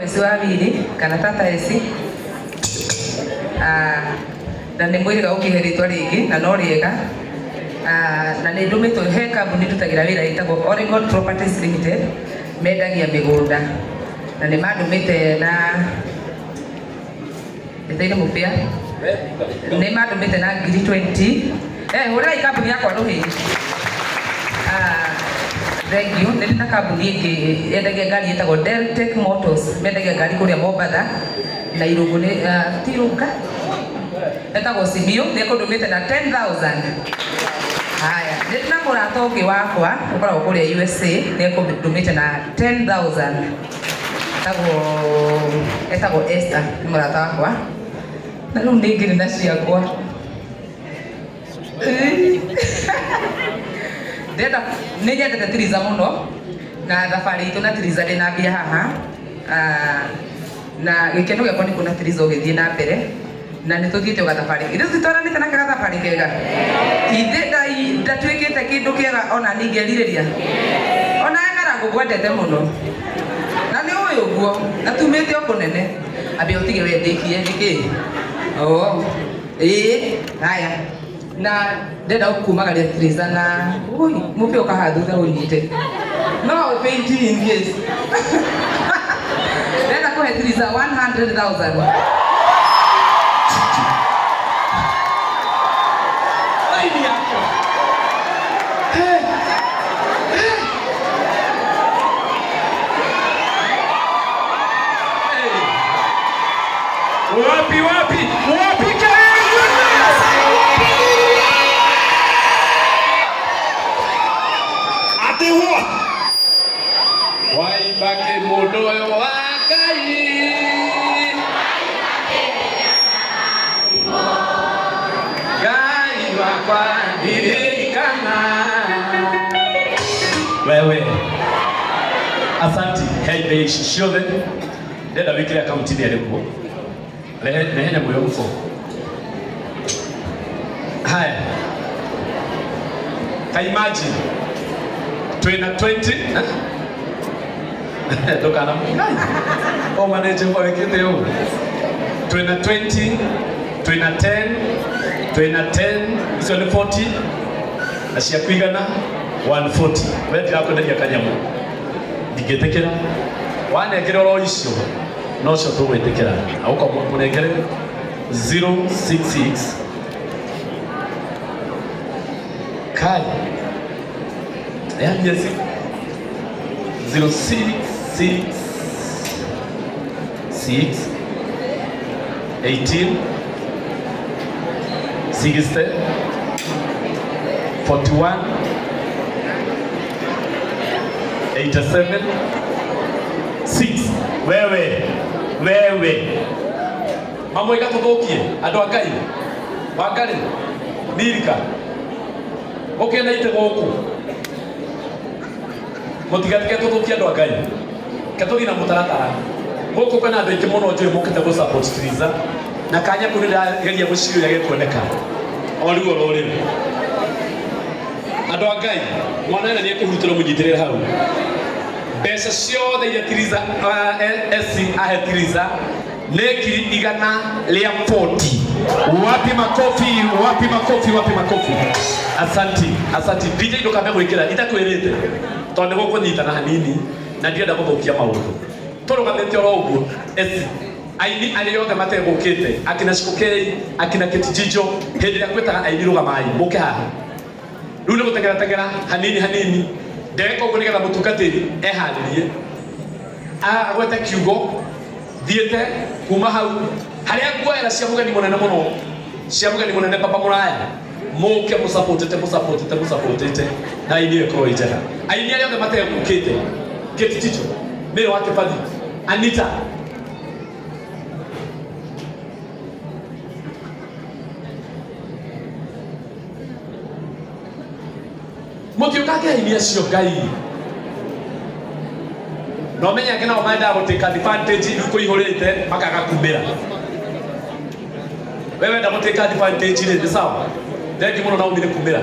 Esi wa Wili kana tata Esi na nĩ mwĩrĩga ũkĩhe rĩtwa rĩngĩ na no rĩega na nĩ ndũmĩtwo he kambuni ndutagĩra wĩra ĩtagwo Oregon Properties Limited mendagia mĩgũnda na nĩ mandũmĩte na ĩthaire mũbĩa nĩ mandũmĩte na ngiri 20 hũrĩrai kambuni yakwa rũhĩ. Thank you. Nĩ na kambuni ĩngĩ yendagia ngari ĩtagwo Deltec Motors mendagia ngari kũrĩa Mombatha na Irũngũ nĩ ti Irũnga etagwo Simiyu nĩ ekũndũmĩte na 10,000. Haya, nĩ na mũrata ũngĩ wakwa ũkoragwo kũrĩa USA nĩ ekũndũmĩte na 10,000. Etagwo Esther nĩ mũrata wakwa na rĩu nĩ ngĩrĩ na ciakwa. Ndĩrenda nĩ nyendete Tiriza mũno na thabarĩ itũ na Tiriza ndĩ na mbia haha na gĩkeno gĩakwa nĩ kuona Tiriza ũgĩthiĩ na mbere na nĩ tũthiĩte gathabarĩ ithuĩ tũtwaranĩte nake gathabarĩ kega ithe ndatuĩkĩte kĩndũ kĩega ona ningĩrirĩria ona ng'aragu ngwendete mũno na nĩ ũĩ ũguo na tumĩte o kũnene ambia ũtige wendĩkie nĩkĩ ĩĩ haya na ndenda kumagaria Tiriza na ui mũbĩa ũkaha thutha ũnyite no painting in case ndenda kũhe Tiriza 100,000. Wapi wapi wapi ati wo waibake mundu uyu wa Ngai Ngai wakwa ndirikana wewe. Asanti hei bei ciothe ndenda wikire akaunti-inĩ ĩrĩkũ rehe nyamũ ĩyo mũbũ. Haya, ka imagine twĩna 20 ndũkana o manager ũguo wĩkĩte ũũ twĩna 20 twĩna 10 twĩna 10 icio nĩ 40 na cia kũigana 140. We ndirakwenderia kanyamũ ndingĩtĩkĩra wanengere oro icio nocio tũgwĩtĩkĩra na ũka mũnengere 066 kai yani 066 6 18 60 41 87 6. Wewe wewe mamwe gatuthukie andu a Ngai wangari nirika ukenaite guku mutigatike tuthukie andu a Ngai ketuthi na mutaratara guku kwena andu aingi muno njui mukite gu support Tiriza na kanya kuu ndirageria guciria gekuoneka o riu oro riu andu a Ngai mwana ni ekuhurutĩrwo mũnyitĩrĩre hau mbeca ciothe iria Tiriza Esi ahe Tiriza nĩ ngiri igana rĩa 40. Wapi makofi wapi makofi wapi makofi. Asanti asanti DJ ndũkambe gwĩkĩra itakwĩrĩte tondũ nĩ gũkũnyitana hanini na ndirenda gũthũkia maũndũ tũrũgamĩte oro ũguo Esi aini arĩa othe mategũkĩte akina Shikukei akina Kitijijo hĩndĩ ĩrĩa gwĩtaga aini rũgamai mũke haha rĩu nĩ gũteng'era teng'era hanini hanini ndeka ũguo nĩgetha mũtungatĩri eharĩrie agwete kiugo thiĩte kuma hau harĩa nguoera cia mũgeni mũnene mũno cia mũgeni mũnene baba mũraya mũke mũsapotete mũsapotete mũsapotete na aini ĩkorwo ĩ njega aini arĩa othe mategũkĩte Kitijijo Mary wa Kĩbathi Anita mũtiũkange aini acio Ngai no menye angĩ nao mendaga gũtake advantage rĩu kũihũrĩte makaga kumĩra we wenda gũtake advantage rĩ nĩ sawa thengi mũno Naomi nĩ kumĩra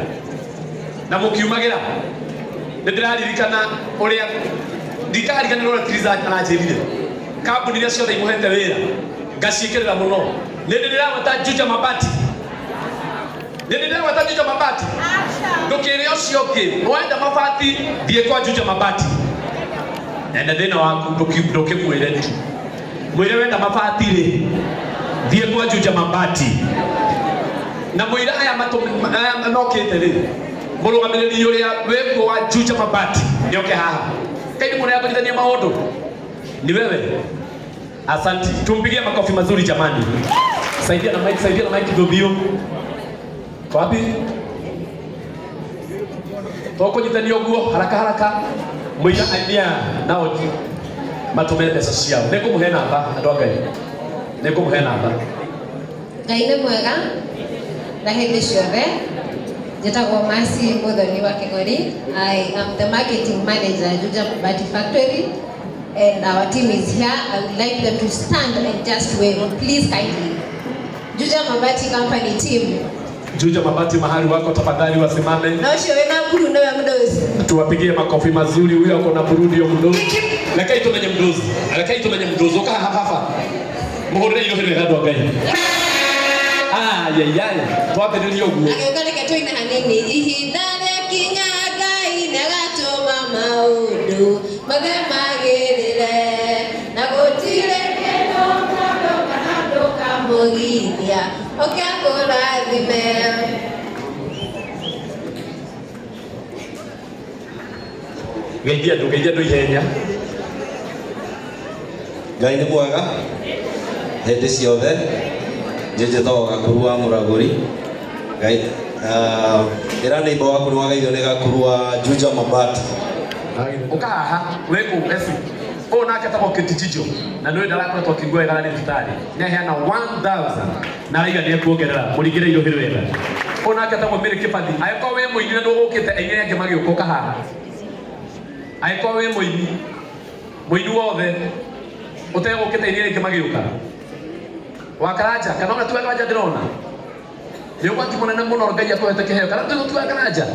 na mũkiumagĩra nĩ ndĩraririkana ũrĩa ndikariganĩrwo ũrĩa Tiriza aranjĩrire Kambuni iria ciothe imuhete wĩra ngaciĩkĩrĩra mũno. Nĩ ndĩragweta Juja Mabati. Nĩ ndĩragweta Juja Mabati. Ndũkĩre ũcio ũngĩ. Wenda mabati thiĩ kwa Juja Mabati. Enda thĩna waku ndũkĩmwĩre tu. Mwĩre wenda mabati rĩ thiĩ kwa Juja Mabati. Na mwĩre aya mokĩte rĩ mũrũgamĩrĩri ũrĩa wĩkuo wa Juja Mabati nĩoke haha. Kaini mũreyambĩrithania maũndũ. Ni wewe. Asante. Tumpigie makofi mazuri jamani. Saidia na mic ndio. Wapi? Toko jitani oguo haraka haraka. Mwira idea nao matume mbeca ciao. Nĩngũmũhe namba andũ a Ngai. Nĩngũmũhe namba. Ngai nĩ mwega na hĩndĩ ciothe. Njĩtagwo Mercy Muthoni wa King'ori. I am the marketing manager at Juja Mabati Factory. And our team is here. I would like them to stand and just wave, please kindly. Juja Mabati Company team. Juja Mabati mahali wako tafadhali wasimame. Na ucio wena buru na mdozi. Tuwapigie makofi mazuri, huyo ako na buru ndio mdozi. Lekai tumenye mdozi. Lekai tumenye mdozi uka hapa hapa. Muhurire iyo hire andũ a Ngai. Ah ye ye. Twambĩrĩrie ũguo. Agĩũka reke tũine hanini. Ihinda rĩakinya Ngai nĩagatũma maũndũ mothe magĩrĩre na gũtirĩ kĩndũ mũndũ kana ndũkamũgithia oke akũrathime. Geithia andũ ihenya. Ngai nĩ mwega hĩndĩ ciothe. Njĩtagwo Gakuru wa Mũragũri. Ngai ĩra neighbor waku nĩwagaithio nĩ Gakuru wa Juja Mabati. Ũka haha wĩkũ eci. Ũyũ nake etagwo Kĩtijijo na nĩwe ndarakoretwo akĩigua wega nĩ thibitarĩ. Nĩaheana 1000 na araiga nĩekuongerera. Mũringĩre iruhĩ wega. Ũyũ nake etagwo Mary Kĩbathi. Angĩkorwo wĩ mũini na ndũgũkĩte aini arĩa angĩ magĩũka ũka haha. Angĩkorwo wĩ mũini, mũini wothe ũtegũkĩte aini arĩa angĩ magĩũka. Wa Karanja, kana ona tiwe Karanja ndĩrona. Nĩ ũgwati mũnene mũno Ngai akũhete kĩheo. Kana tiwe Karanja.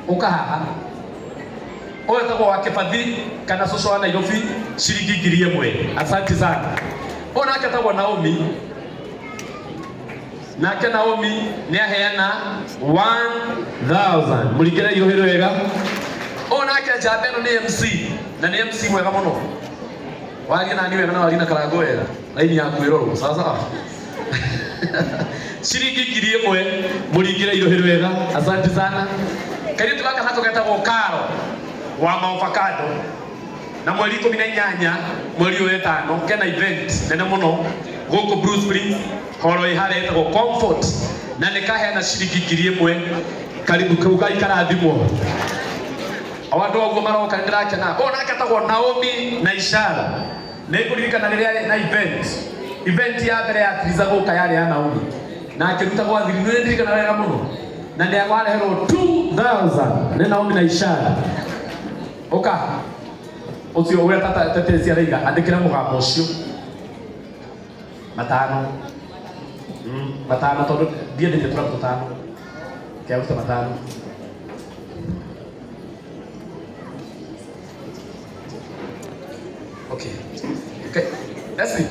Ũka haha. Ũyũ etagwo wa Kĩbathi kana cũcũ wa Nairobi ciringi 1000. Asante sana. Ũyũ nake etagwo Naomi. Nake Naomi nĩaheana 1000. Mũringĩre iruhĩ wega. Ũyũ nake njamba ĩno nĩ MC na nĩ MC mwega mũno. Waria nani wega na waria na Karango wega. Laini yaku ĩrorwo sawa sawa. Ciringi 1000 mũringĩre iruhĩ wega. Asante sana. Kairĩtu gaka nako getagwo Karo wa maovacado na mweri 18 mweri ũyũ wetano kena event nene mũno gũkũ Bruce Springs horo ĩ harĩa ĩtagwo Comfort na nĩ kaheana ciringi 1000. Karibu kau gaikarathimwo. O andũ oguo maroka nĩndĩrakena. Ũyũ nake etagwo Naomi na Ishara. Nĩngũririkana rĩrĩa na event ya mbere ya Triza gũka yarĩ ya Naomi na akĩruta gwa thiri. Nĩndirikana wega mũno na nĩareherwo 2000 nĩ Naomi na Ishara. Ũka ũcio ũrĩa tata tetesi araiga andĩkĩra mũgambo ũcio matano. Matano tondũ ndiendete tũrabu tũtano. Kĩarute matano. Okay. Okay. That's it.